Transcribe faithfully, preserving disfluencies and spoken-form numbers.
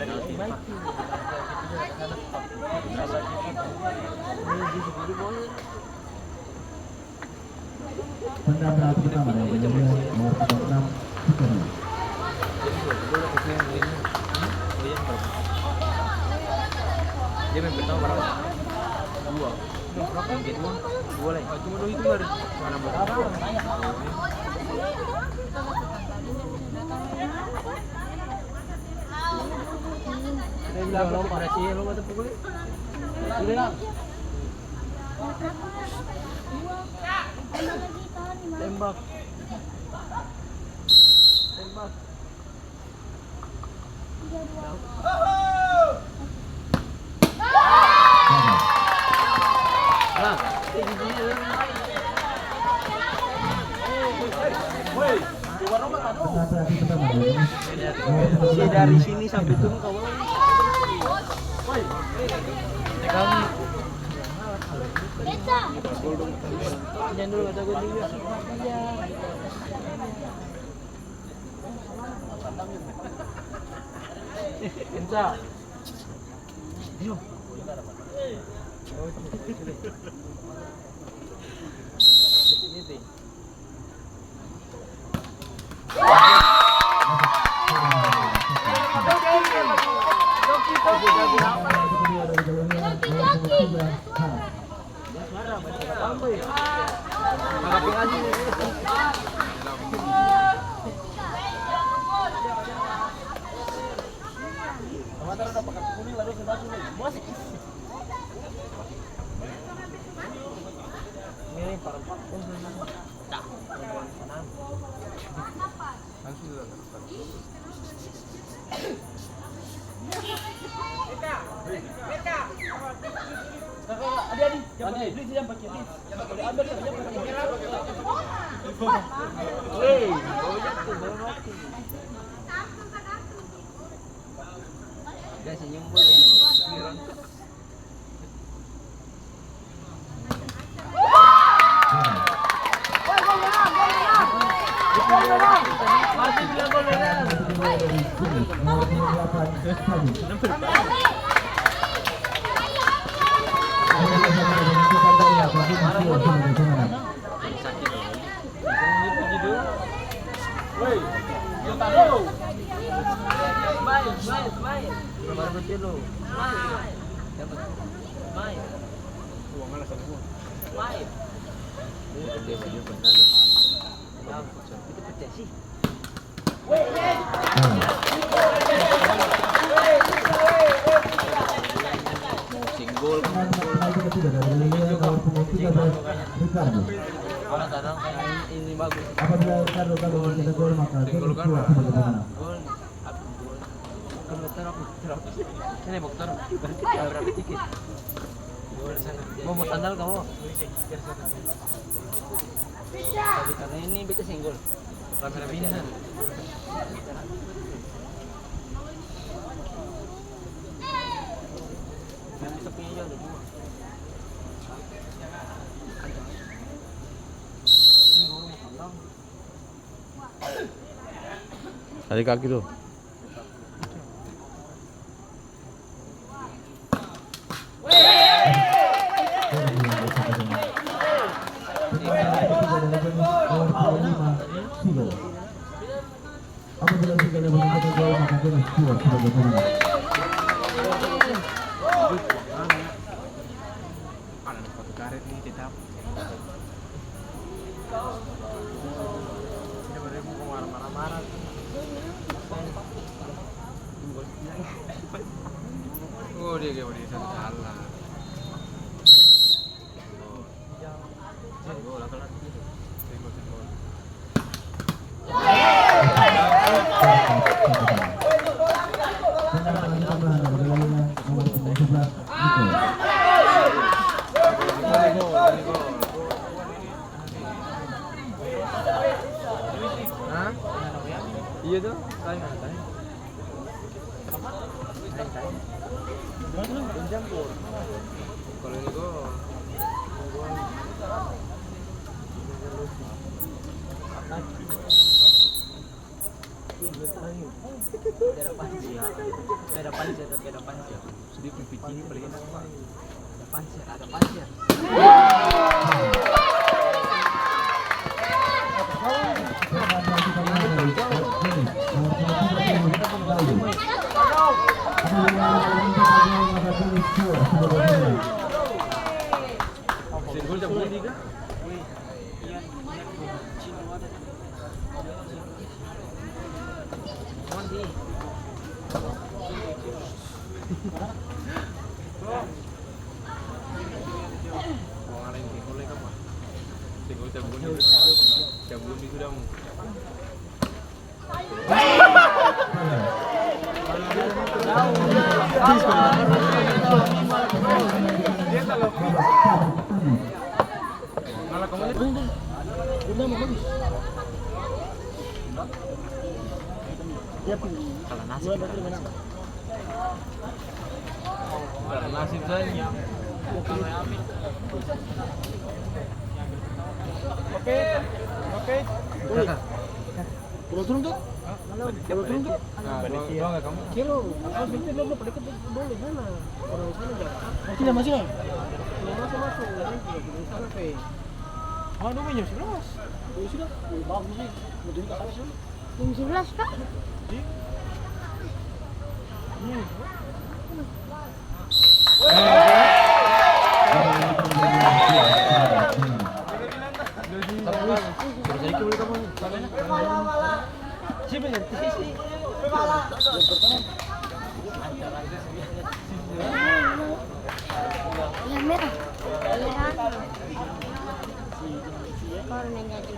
Penendang penalti pertama dari Indonesia, nomor punggung enam, Sukarno. Dia main pertama berapa? Dua. Yang kedua, dua lagi. Cuma dua itu dari mana berapa? Dia bilang, "Lompat." Berhasil, lompat tuh pukul. Udah. Tembak. Tembak. Nah, kayak gini ya. Woi, woi. Dari sini sampai turun, kawan. Pegang. Jangan dulu, kata gue dulu. Iya. Ensa. Ayo. Hei, bawa jatuh, bawa mati. Dia senyum, boy. Smile, smile, smile. Baru kecil lo. Smile. Smile. Smile. Itu pecah sih. Mau singgol. Ini bagus. Apabila Ricardo Galo tidak gol, maka Gol kan, sebagai pemenang. Gol. Bukan motor apa? Motor apa? Ini motor. Berapa tiket? Mau, mau sandal kamu? Tapi karena ini beta singgol. Kamera bini sana. Yang bisa punya juga ada dua. Ini baru mau sandal. Tadi kaki tuh. Apabila tiga level itu gol, maka dia sudah sebagai pemenang. Ada sepatu karet nih, tetap. Oh, dia kayak udah salah. Hah? Iya tuh, kain mana kain? Kain, kain. Pinjam, Pur. Kalau ini gua, gua. Ada panser, ada panser, tapi ada panser. Dia pung piti ini paling enak, Pak. Ada panser, ada panser. Kalau nasib, kalau nasib. Kalau nasib saja. Oke, oke. Boleh turun, Kak? Boleh turun, Kak? Nah, doang, doang ya kamu? Kiro, apa, bentar, belum, belum, dekat, boleh, mana? Orang sana jauh. Oh, tidak masuk, ya? Belum masuk, masuk. Belum sana, pe. Ah, dong jam sebelas. Oh, sudah. Oh, bagus, nih. Mau jadi kakak sana. Jam sebelas, Kak. Iya. Hmm. Yang merah. Iya. Kalau nanya di